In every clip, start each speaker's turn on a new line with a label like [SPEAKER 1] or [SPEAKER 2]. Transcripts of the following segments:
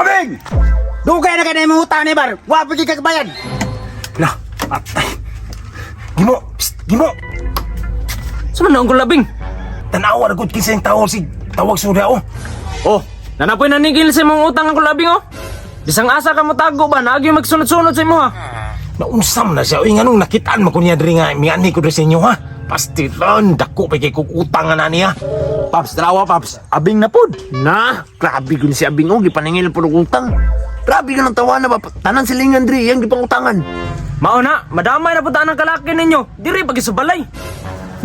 [SPEAKER 1] Abing! Dugay na kay na imong utang ni bar. Wa pa gyud ka kabayad.
[SPEAKER 2] Lah, patay. Gimo, psst, gimo.
[SPEAKER 3] Sa man na Uncle Labing?
[SPEAKER 2] Tanawa ra gud kinsa yung tawag si tawag surya oh.
[SPEAKER 3] Oh, nanapoy nanigil sa imong utang, Uncle Labing, oh. Bisang asa ka mo tago ba, naagi magsunod-sunod sa imo ha.
[SPEAKER 2] Naunsam na siya. Uy, nganong nakitaan man ko niya diri nga mianhi ko diri sa inyo ha. Pastilon, dako pa kay kog utang nga na niya.
[SPEAKER 4] Paps, tanawa paps. Abing na pod.
[SPEAKER 5] Na, grabe gyud si Abing og gipaningil pud og utang. Grabe gyud ang tawana ba, tanan silingan diri iyang gipangutangan.
[SPEAKER 3] Mao na, madamay na puntaan ang kalaki ninyo. Diri pag isubalay.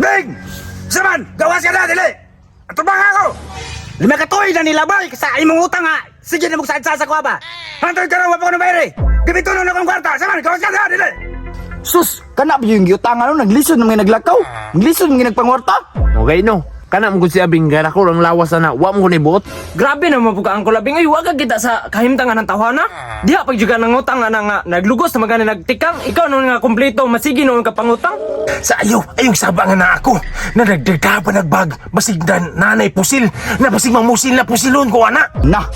[SPEAKER 1] Bing! Saman, gawas ka na dili. Atubang ako. 5 ka tuig na nilabay sa imong utang ha. Sige na mo sa ko ba. Hantod karon wa pa ko na bayri. Gibitunon na akong kwarta. Saman, gawas ka na dili.
[SPEAKER 4] Sus, kana ba yung giutangan no? Naglisod ng mga naglakaw. Naglisod ng mga nagpangwarta.
[SPEAKER 5] Okay no. Kana mo gud si Abing gara ko ang lawas ana, wa mo ni buot.
[SPEAKER 3] Grabe na mapuka ang Labing. Ay, wag ka kita sa kahimtangan ng tawana. Diha pag juga nangutang nga na nga naglugos na magani nagtikang. Ikaw noon nga kumpleto, masigi noon ka pangutang.
[SPEAKER 2] Sa ayaw, ayaw saba nga na ako. Nadagdaga pa nagbag, basig na nanay pusil, na basig mamusil na pusilon ko ana.
[SPEAKER 4] Na,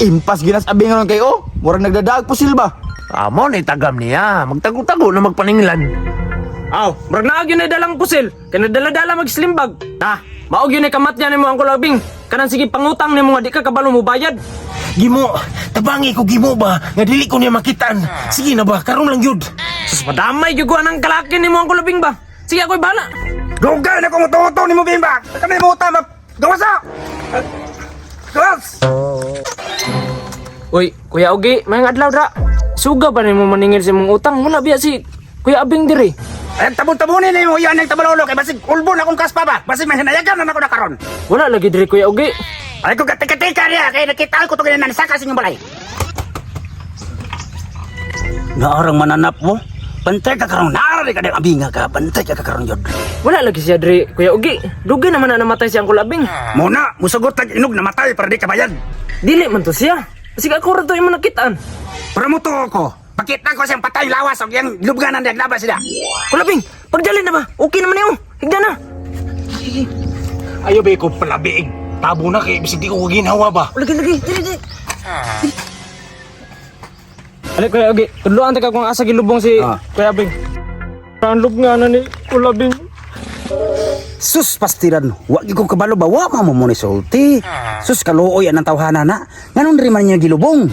[SPEAKER 4] impas ginas abing ron kay oh. Murag nagdadaag pusil ba?
[SPEAKER 5] Amo ni tagam niya, magtago-tago na magpaninglan.
[SPEAKER 3] Aw, murag naag yun ay dalang pusil. Kaya nadala-dala magslimbag. Na, maog yun ay kamatya nimo ang Labing. Kanang sige pangutang nimo nga di ka kabalo mo bayad.
[SPEAKER 2] Gimo, tabangi ko gimo ba nga dili ko niya makitaan. Sige na ba, karon lang yun.
[SPEAKER 3] Sus, madamay gyud ko ang kalaki nimo ang Labing ba. Sige ako'y bahala.
[SPEAKER 1] Dugay na kong uto-uto nimo bimba. Kami mo utang ba. Gawas na. Gawas!
[SPEAKER 3] Uy, Kuya Ogi, may adlaw ra. Suga ba nimo maningil sa imong utang? Wala biya si Kuya Abing diri.
[SPEAKER 1] Ay, tabon-tabonin nimo iyan ang tabalolo kay basig ulbon akong kaspa ba. Basig may hinayagan na nako na karon.
[SPEAKER 3] Wala lagi diri, Kuya Ogi.
[SPEAKER 1] Ay ko katika-tika niya kay nakita ko to kay saka sa inyong balay. Naarang mananap mo. Bantay ka karon, naara ka diyang abinga ka, bantay ka karon yun.
[SPEAKER 3] Wala lagi siya diri, Kuya Ogi. Dugay naman na namatay si Uncle Abing.
[SPEAKER 1] Muna, musugot tag inog namatay para di ka bayad.
[SPEAKER 3] Dili man to siya. Basig ako ra to imo nakitaan.
[SPEAKER 1] Pero mo to ako. Pakita ko siyang patay lawas og iyang lubganan diyang labas sila.
[SPEAKER 3] Kuya Abing, pagdali na ba? Okay naman niyo. Higda na.
[SPEAKER 2] Ayaw ba ko palabiig. Tabo na kay bisig di ko ginhawa ba.
[SPEAKER 3] Lagi lagi, dili dili. Ali Kuya Ogi, tudloan ta ka kung asa gilubong si Kuya Abing. Ang lubngan na ni Kuya Abing.
[SPEAKER 1] Sus pastiran, wa gyud ko kabalo ba wa mo mo ni sulti. Sus kaluoy ang tawhana na. Nganon ri man niya gilubong?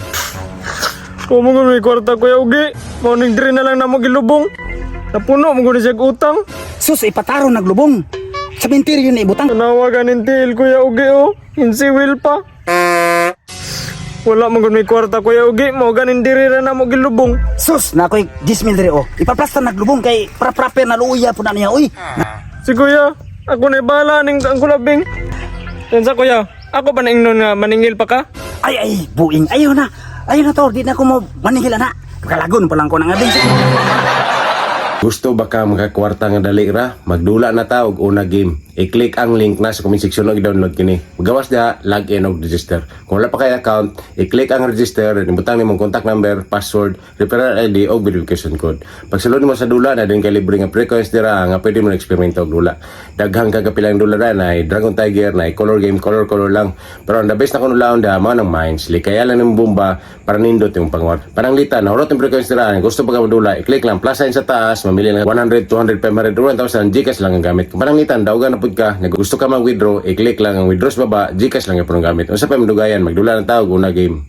[SPEAKER 3] Kumo nga may kwarta, Kuya Ugi. Morning diri na lang namo gilubong. Napuno mo gud siya og utang.
[SPEAKER 1] Sus ipataro naglubong. Sa menteryo na ibutang.
[SPEAKER 3] Tanawagan nin tiil, Kuya Ugi, oh. Insiwil pa. Wala mo gud may kwarta, Kuya Ugi. Mo ganin diri ra namo gilubong.
[SPEAKER 1] Sus na ko'y 10,000 diri oh. Ipaplasta naglubong kay para proper na luya po na niya oy.
[SPEAKER 3] Si Kuya, ako na bahala ning ang kulabing. Tensa Kuya, ako ba naingnon nga maningil pa ka?
[SPEAKER 1] Ay ay buing ayo na. Ayo na to, di na ko mo maningil na. Kalagon pa lang ko ng abing.
[SPEAKER 6] Gusto ba ka makakwarta nga dali ra? Magdula na ta og una game. I-click ang link na sa comment section og i-download kini. Magawas diha, log in og register. Kung wala pa kay account, i-click ang register, ibutang nimong contact number, password, referral ID og verification code. Pagsulod nimo sa dula na din kay libre nga free coins dira nga pwede mo eksperimento og dula. Daghang kagapilang dula ra na Dragon Tiger, na color game, color color lang. Pero ang the best na kuno laon da mao ng mines. Likaya lang ng bomba para nindot yung pangwar. Pananglitan, nahurot yung free coins dira, gusto pa ka modula, i-click lang plus sign sa taas, mamili lang 100, 200, 500, 1,000, GCash lang ang gamit. Kung pananglitan, daugan na pud ka, nga gusto ka mag-withdraw, i-click lang ang withdraw sa baba, GCash lang ang gamit. Unsa pa madugayan, magdula ng tawag una game.